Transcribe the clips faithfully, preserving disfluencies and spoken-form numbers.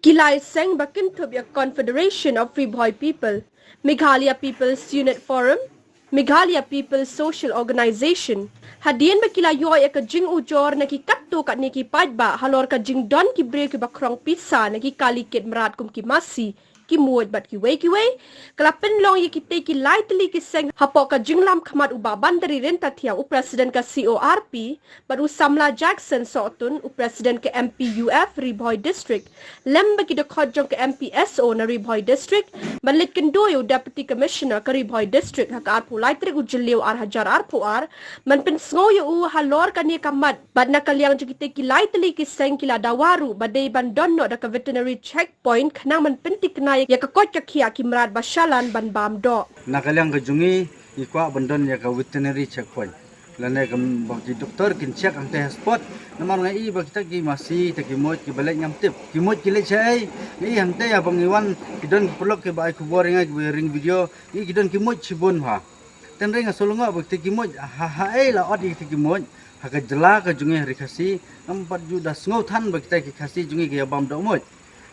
Ki lai seng ba kynthup ïa Confederation of Ri Bhoi People, Meghalaya People's Unit Forum, Meghalaya People's Social Organization, hadien ba ki la ïoh ïa ka jingujor na ki katto katne ki paidbah halor ka jingdon ki briew kiba khrong pisa na ki kali kit mrad kum ki masi, ki muid bad kiwei kiwei, ka la pynlong ïa kitei ki lai tylli ki seng hapoh ka jinglam khmat u Bah Bandari Ryntathiang, u President ka C O R P, bad u samla Jackson Sohtun, u President ka M P U F Ri Bhoi District, lem bad ki dkhot jong ka M P S O na Ri Bhoi District, ban leit kynduh ïa u Deputy Commissioner ka Ri Bhoi District ha ka arphew lai tarik u Jylliew ar hajar arphew ar, ban pynsngew ïa u halor kane ka mat, bad na ka liang jong kitei ki lai tylli ki seng ki la dawa ruh ba dei ban don noh da ka veterinary checkpoint khnang ban pynthikna ïa ka koit ka khiah ki mrad ba shalan ban bam doh. Na ka liang ka jong ngi, ngi kwah ban don ïa ka veterinary checkpoint. Lane ka ba ki doktor kin check hangtei ha spot. Namar nga i ba kita ki masi, kita ki muid kiba leit ngam tip. Ki muid ki leit shaei, nga i hangtei haba ngi wan, ki don ki paralok kiba ai khubor ïa nga kiba ring video, ngi i ki don ki muid shibun bha. Tang hynrei nga sngewlyngngoh ba kita ki muid, ha, haei la ot ïa kita ki muid, ha ka jylla ka jong ngi ha Ri Khasi, ngam pat ju da sngew than ba kita ki Khasi jong ngi ki ïa bam doh muid.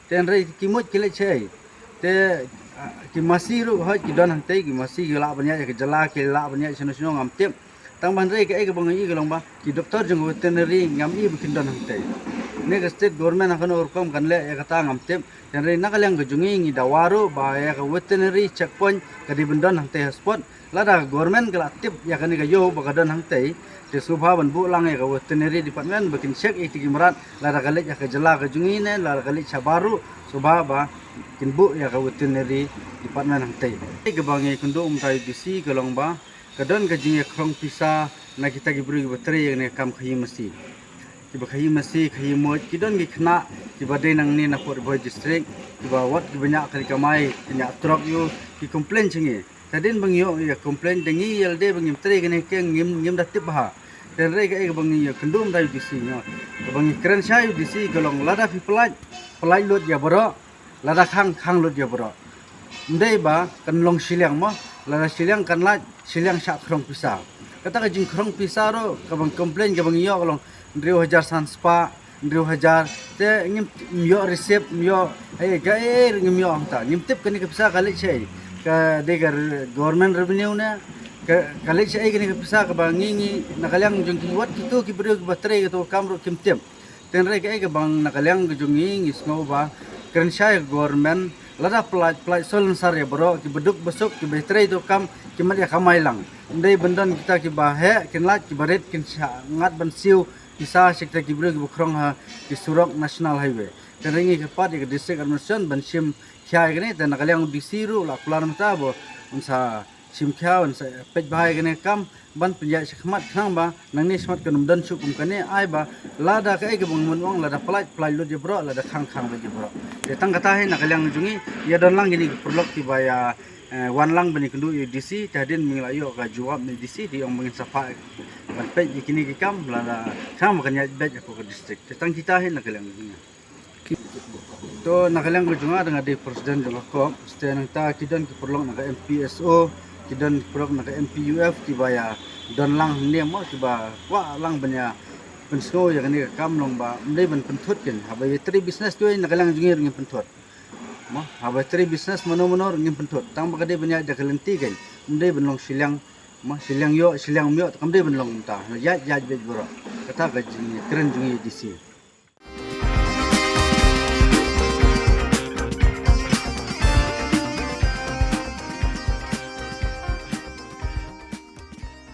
Tang hynrei ki muid ki leit shaei. Te, ah, ki masi ruh hooid ki don hangtei, ki masi ki lah ban ïaid ïa ka jylla, ki lah ban ïaid shano shano ngam tip. Tang ba hynrei kaei kaba nga i ka long ba ki doktor jong ka veterinary ngam i ba kin don hangtei. Ne ka state government ha kano ka rukom kan leh ïa kata ngam tip. Tang hynrei na ka liang ka jong ngi ngi dawa ruh ba ïa ka veterinary checkpoint ka dei ban don hangtei ha spot. Lada ka government ka la tip ïa kane ka ïew ba ka don hangtei, te sngewbha ban buh lang ïa ka veterinary department ba kin check ïa kita ki mrad, lada ka leit ha ka jylla ka jong ngi ne lada ka leit shabar ruh, sngewbha ba kin buh ïa ka veterinary department hangtei. Kaei kaba ngi kynduh mynta ïa u D C ka long ba ka don ka jingïakhrong pisa na kita ki briew kiba trei ïa kane ka kam khaïi masi. Kiba khaïi masi, khaïi muid, ki don ki khynnah kiba dei nangne na Ri Bhoi District, kiba wat kiba ñiah kali kamai, ki ñiah trok ïa u, ki complain sha ngi. Te hadien ba ngi ïoh ïa complain, te ngi ïa lade ba ngim trei kane ka, ngim, ngim da tip bha. Te hynrei kaei kaba ngi ïa kynduh mynta ïa u D C, ngi, kaba ngi kren shai ïa u D C ka long lada phi pynlait, pynlait lut ïa baroh, lada khang, khang lut ïa baroh. Ym dei ba kan long shiliang mo, lada shiliang kan lait, shiliang shah khrong pisa. Kata ka jingkhrong pisa ruh, kaba ngi complain, kaba ngi ïoh ka long hynriew hajar san spah, hynriew hajar, te ngim, ym ïoh receipt, ym ïoh, eh, kaei ruh ngim ïoh hangta. Ngim tip kane ka pisa ka leit shaei. Ka dei ka re-, government revenue ne, ka, ka leit shaei kane ka pisa kaba ngi, ngi, na ka liang jong ki wat kito ki briew kiba trei kato ka kam ruh kim tip. Te hynrei kaei kaba na ka liang ka jong ngi ngi sngew ba kren shai ka government, lada pynlait, pynlait sor lynsaw ïa baroh, kiba duk ba suk, kiba trei kato ka kam, ki mad ïa kamai lang. Ym dei ban don kita kiba heh, kin lait, kiba rit, kin shah ngat ban siew pisa sha kita ki briew kiba khrong ha ki surok National Highway. Te hynrei ngi kyrpad ïa ka District Administration ban shim khia ïa kane, te na ka liang u D C ruh la kular mynta ba un sa shim khia, un sa peit bha ïa kane ka kam, ban pynïaid shakhmat khnang ba nangne shakhmat kan ym don shuh kum kane, ai ba lada kaei kaba nga mut ong, lada pynlait, pynlait lut ïa baroh, lada khang, khang lut ïa baroh. Te tang kata hi na ka liang jong ngi, ïa don lang kine ki paralok kiba ïa, eh, wan lang ban ïa kynduh ïa u D C, te hadien ba ngi la ïoh ka jubab na u D C, te ong ba ngin sa phah ban peit ïa kine ki kam, lada khang ba kan ïaid beit ha ka district. Te tang kita hi na ka liang jong ngi. To na ka liang ka jong nga, da nga dei president jong ka COP, te nangta ki don ki paralok na ka M P S O, ki don ki paralok na ka M P U F, kiba ïa don lang hangne mo, kiba kwah lang ban ïa pynsngew ïa kane ka kam long ba ym dei ban pynthut kein, haba ïa trei business te na ka liang jong ngi ruh ngim pynthut. Mo, haba trei business mano mano ruh ngim pynthut. Tang ba ka dei ban ïaid da ka lynti kein, ym dei ban long shiliang, mo, shiliang ïoh, shiliang ym ïoh, te kam dei ban long kumta. Ïaid, ïaid beit baroh. Kata ka jingkren jong ngi ïa u D C.